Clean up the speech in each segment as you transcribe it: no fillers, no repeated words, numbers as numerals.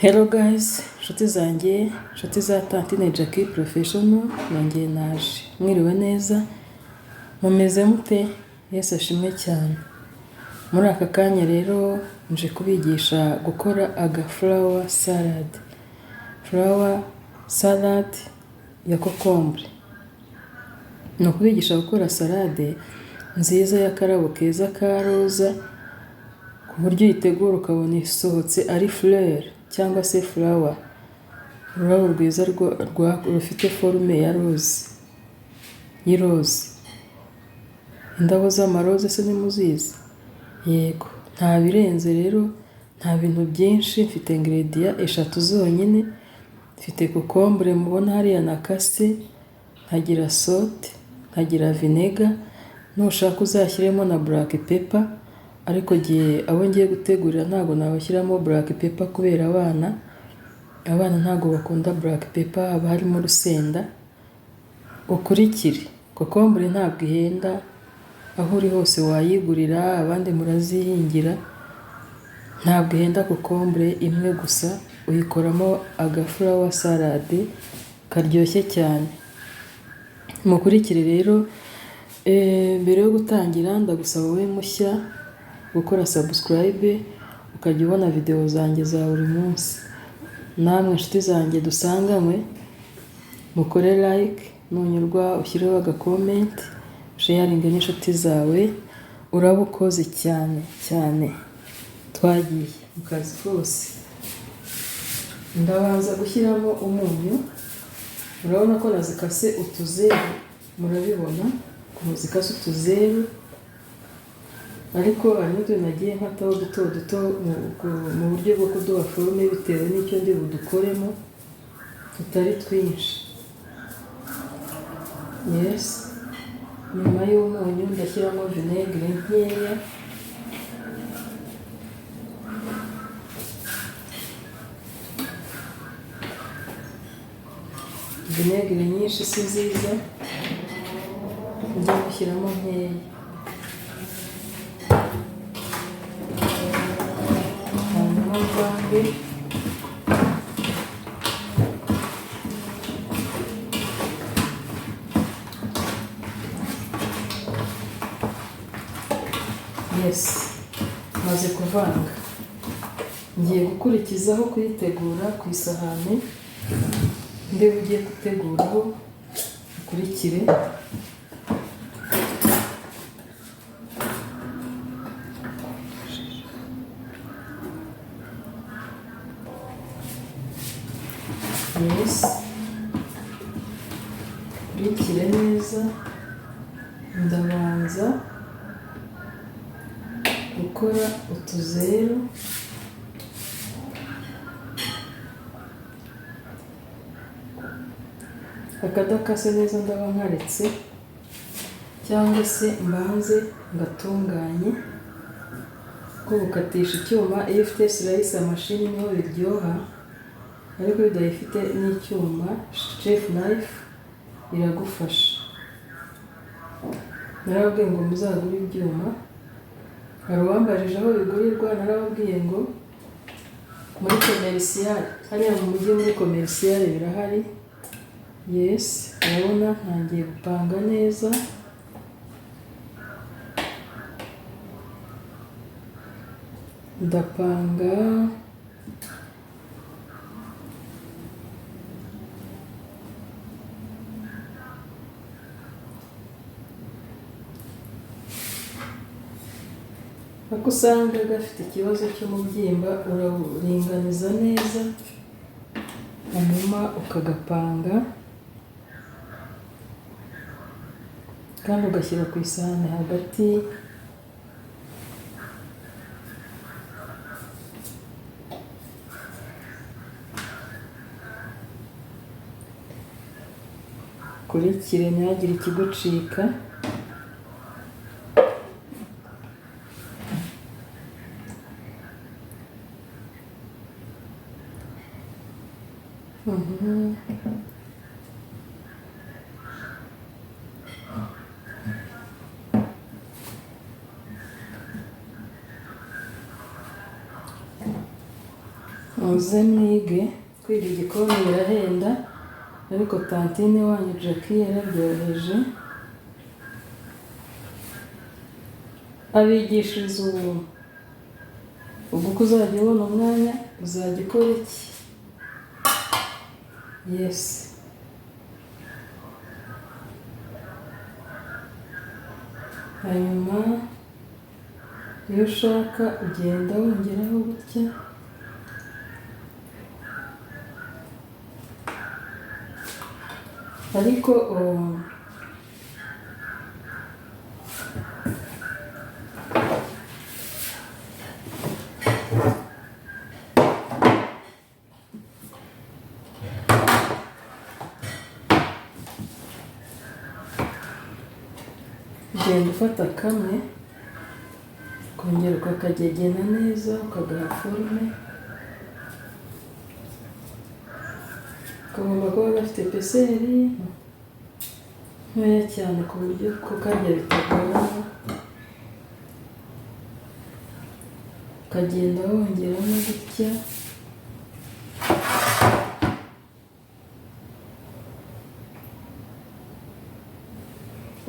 Hello guys, inshuti zanjye, inshuti za Tantine Jackie Professional, nongeye naje. Mwiriwe neza, mumeze mute? Yesu ashimwe cyane. Muri aka kanya rero nje kubigisha gukora aga flower salad. Flower salad ya kokombure. Ni ukubigisha gukora salade nziza y'akarabo keza ka roza, ku buryo uyitegura ukabona isohotse ari fleur cyangwa se flower. Ururabo rwiza rufite forme ya rose, y'iroze. Indabo z'amaroze se ntimuzizi? Yego, nta birenze rero, nta bintu byinshi, mfite ingredient eshatu zonyine, mfite kokombure mubona hariya nakase, nkagira salt, nkagira vinegar, nushaka uzashyiremo na black pepper, ariko igihe abo ngiye gutegurira ntabwo nabashyiramo black pepper kubera abana, abana ntabwo bakunda black pepper, haba harimo urusenda. Ukurikire, kokombure ntabwo ihenda, aho uri hose wayigurira, abandi murazihingira, ntabwo ihenda kokombure imwe gusa, uyikoramo aga flower salad karyoshye cyane. Mukurikire rero, mbere yo gutangira ndagusaba wowe mushya gukora subscribe, ukajya ubona video zanjye za buri munsi. Namwe inshuti zanjye dusanganywe, mukore like, nunyurwa ushyireho aga comment, sharinge n'inshuti zawe, uraba ukoze cyane cyane. Twagiye mu kazi kose. Ndabanza gushyiramo umunyu, urabona ko nazikase utuzeru, murabibona ukuntu zikase utuzeru, ariko hari n'utundi nagiye nkataho duto duto mu buryo bwo kuduha forme bitewe n'icyo ndi budukoremo, tutari twinshi. Yes, nyuma y'umunyu ndashyiramo vinaigre nkeya, vinaigre nyinshi si nziza, njya gushyiramo nkeya. Hanyuma mvange. Yes, maze kuvanga. Ngiye gukurikizaho kuyitegura ku isahani, ndi bujye guteguraho, ukurikire. Yes, ukurikire neza, ndabanza gukora utuzeru, akadakase neza ndaba nkaretse, cyangwa se mbanze ngatunganye, kuko gukatisha icyuma iyo ufite slicer machine niho biryoha, ariko iyo udayifite n'icyuma chef knife iragufasha. Narababwiye ngo muzagure ibyuma, hari uwambajije aho bigurirwa, narababwiye ngo muri commercial, hariya mu mujyi muri commercial birahari. Yes, urabona ntangiye gupanga neza. Ndapanga. Ako usanga gafite ikibazo cy'umubyimba urawuringaniza neza, hanyuma ukagapanga kandi ugashyira ku isahani hagati. Ukurikire ntihagire ikigucika. Muze mwige, kwiga igikoni birahenda, ariko tantine wanyu Jackie yarabyoroheje, abigishiriza ubuntu. Ubwo uko uzajya ubona umwanya uzajya ukora iki? Yes. Hanyuma iyo ushaka ugenda wongeraho gutya, ariko ugenda ufata kamwe ukongera ukakagegena neza, ukagaha forume, kagomba kuba gafite peseri ntoya cyane ku buryo kukarya bitagorana, ukagenda wongeramo gutya.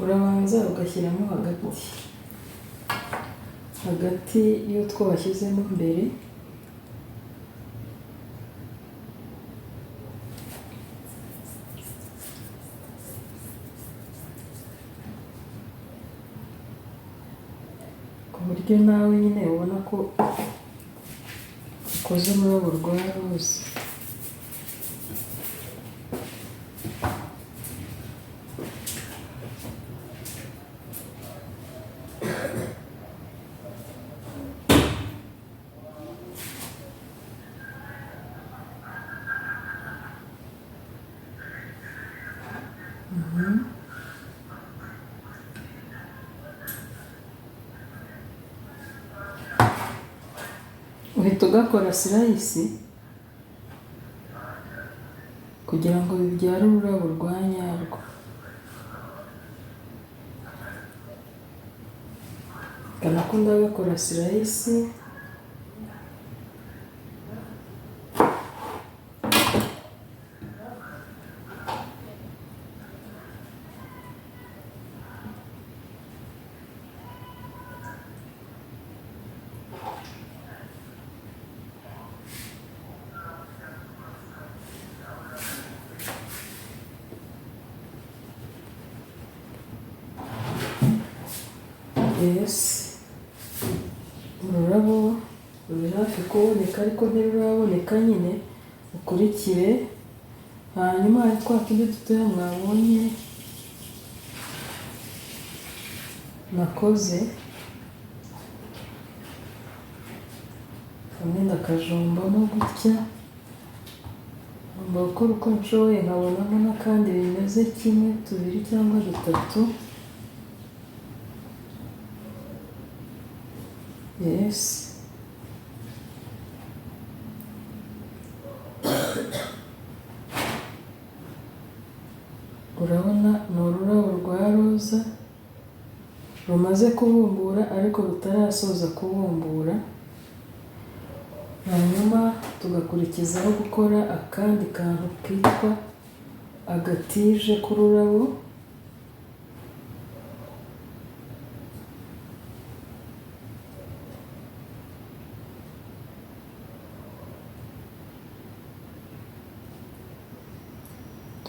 Urabanza ugashyiramo hagati, hagati y'utwo washyizemo mbere, ku buryo nawe nyine ubona ko ukoze ururabo rwa roza. Uhita ugakora sirayisi kugira ngo bibyare ururabo rwa nyarwo. Nako ndagakora sirayisi. Yes, ururabo ruri hafi kuboneka ariko ntiruraboneka nyine, ukurikire. Hanyuma hari twa tundi dutoya mwabonye nakoze, kamwe ndakajombamo gutya, ngomba gukora uko nshoboye nkabonamo n'akandi bimeze kimwe, tubiri cyangwa dutatu. Yes. Urabona ni ururabo rwa roza rumaze kubumbura ariko rutarasoza kubumbura. Hanyuma tugakurikizaho gukora akandi kantu kitwa agatije k'ururabo.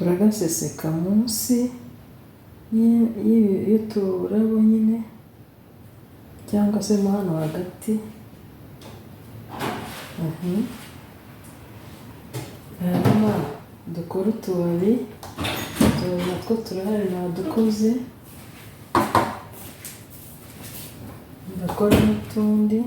Turagaseseka munsi y'uturabo nyine, cyangwa se mo hano hagati. Hanyuma dukore utubabi, utubabi natwo turahari nadukoze, ndakora n'utundi.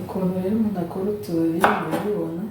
Ukuntu rero umuntu akora utubabi murabibona.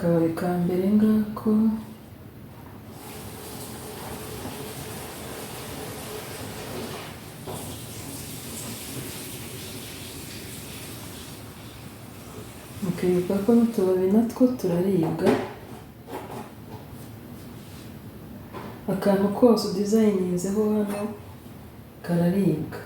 Akababi ka mbere ngako, mukibuka ko n'utubabi natwo turaribwa. Akantu kose udizayininzeho hano kararibwa.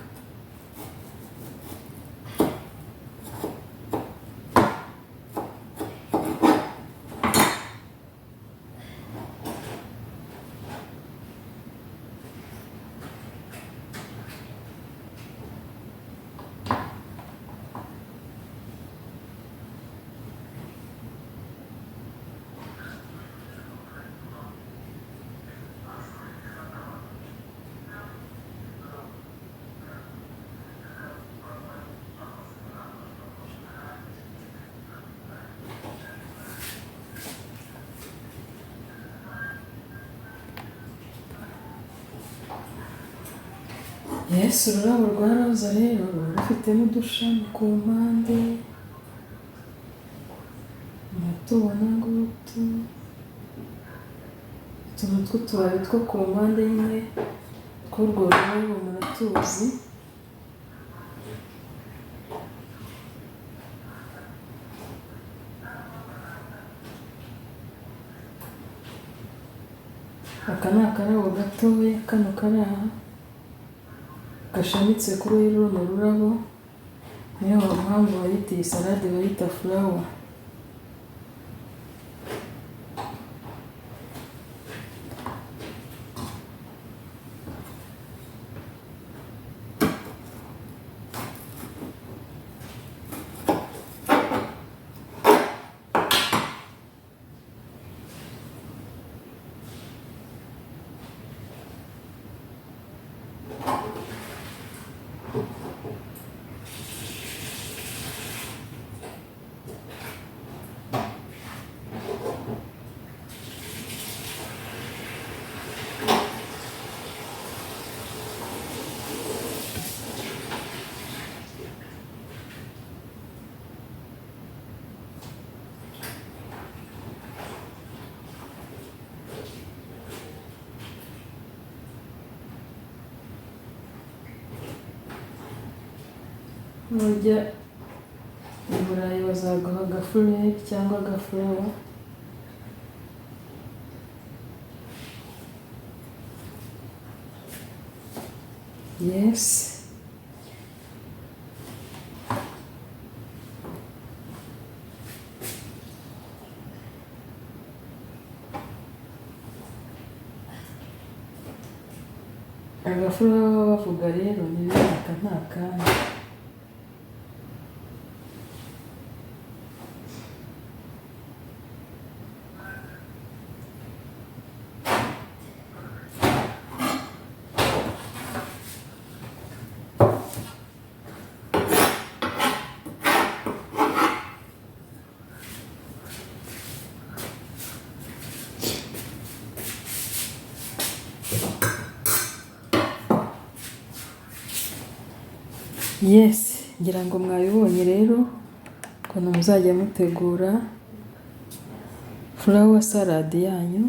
Yesu, ururabo rwa roza rero ruba rufitemo udushami ku mpande, muratubona ngutu, utuntu tw'utubabi two ku mpande nyine tw'urwo rurabo muratuzi. Aka ni akarabo gatoya kano kari aha gashamitse kuri runo rurabo, niyo mpamvu bayita iyi salade bayita flower. Nujya i Burayi bazaguha agafureri cyangwa agafurawa. Yesi. Agafurawa baba bavuga rero ni bene aka nta kandi. Yes, ngira ngo mwabibonye rero ukuntu muzajya mutegura flower salad yanyu,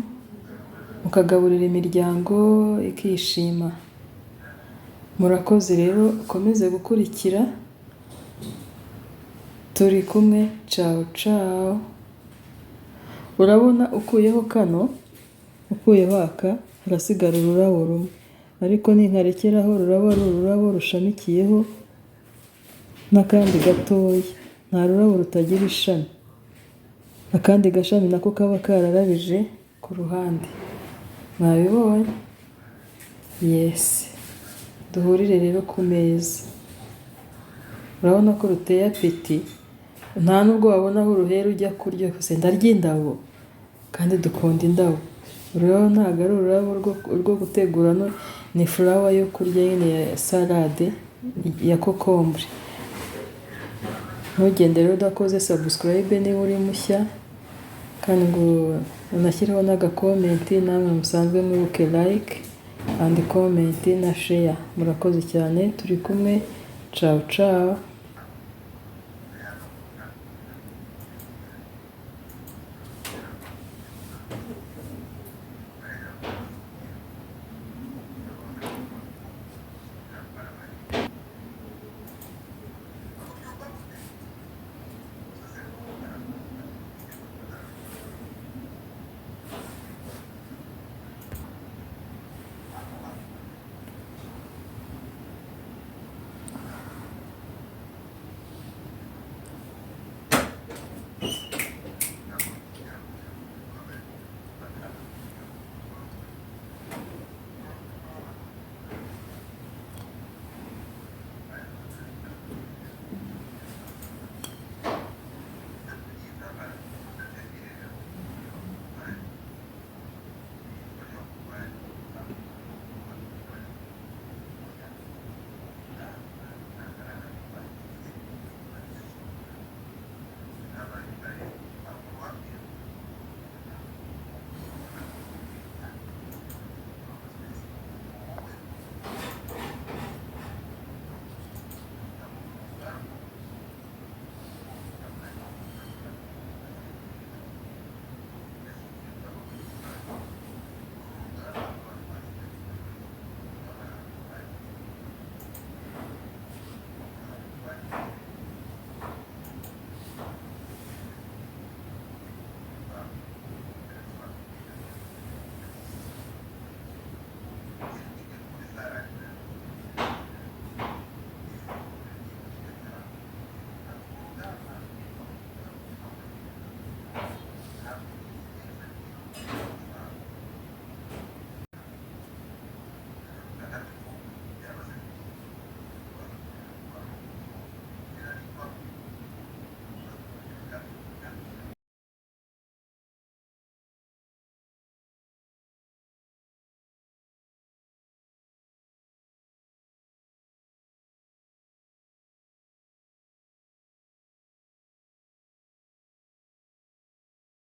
mukagaburira imiryango ikishima. Murakoze rero, ukomeze gukurikira, turi kumwe, ciao ciao. Urabona ukuyeho kano, ukuyeho aka, harasigara ururabo rumwe, ariko ninkarekeraho ruraba ari ururabo rushamikiyeho n'akandi gatoya, nta rurabo rutagira ishami, akandi gashami nako kaba kararabije ku ruhande. Mwabibonye? Yes, duhurire rero ku meza. Urabona ko ruteye apeti, nta nubwo wabona aho uruhera ujya kurya gusa ndarya indabo, kandi dukunda indabo. Ururabo ntabwo ari ururabo rwo gutegura, ni flower yo kurya nyine ya salade ya kokombure. Ntugende rero udakoze subscribe niba uri mushya, kandi ngo unashyireho n'agakomenti, namwe musanzwe mwibuke like and comment na share. Murakoze cyane, turi kumwe, ciao ciao.